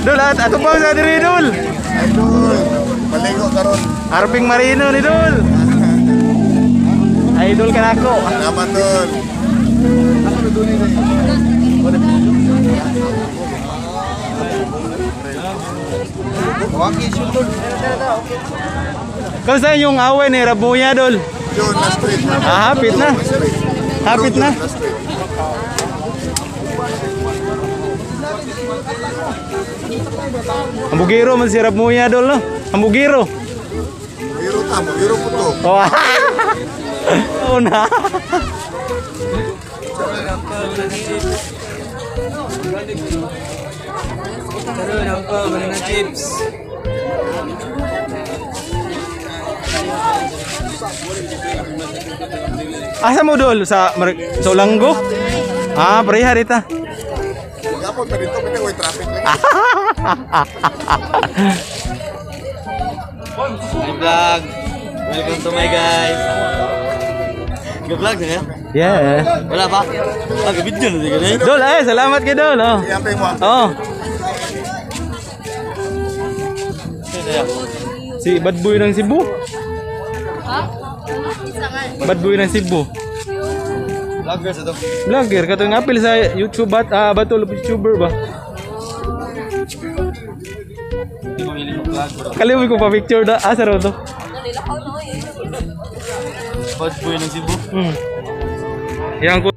Dul, at ato pa sa diri, Dul. Idol, maligo karon. Arping Marino ni Dul. Idol ka nako. Salamat, Dol. Kamusta yung away ni Rabuya, Dol? Yun, last week. Ah, hapit na. Hapit na. Last week. Ambugiro man si Rabuya, Dol, no? Ambugiro. Hero ta mo, hero po to. Oh. Oo na. Banana chips. Asa mo, Dol? Sa Ulanggo? Ah, pareha rita. Gapon pa dito, kita way traffic lagi. Hi vlog. Welcome to my guys. Ga-vlog na? Yeah. Wala pa? Ah, ga-video na di ka. Dol, ay, salamat kay Dol. Oh. Oh. Si Bad Boy ng Cebu. Bad Boy ng Cebu. Vlogger sa to. Vlogger katong apil sa YouTube bat ah battle of YouTuber ba? Kalimutan ko pa picture da. Asa raw to? Bad boy ng Cebu. Yang ko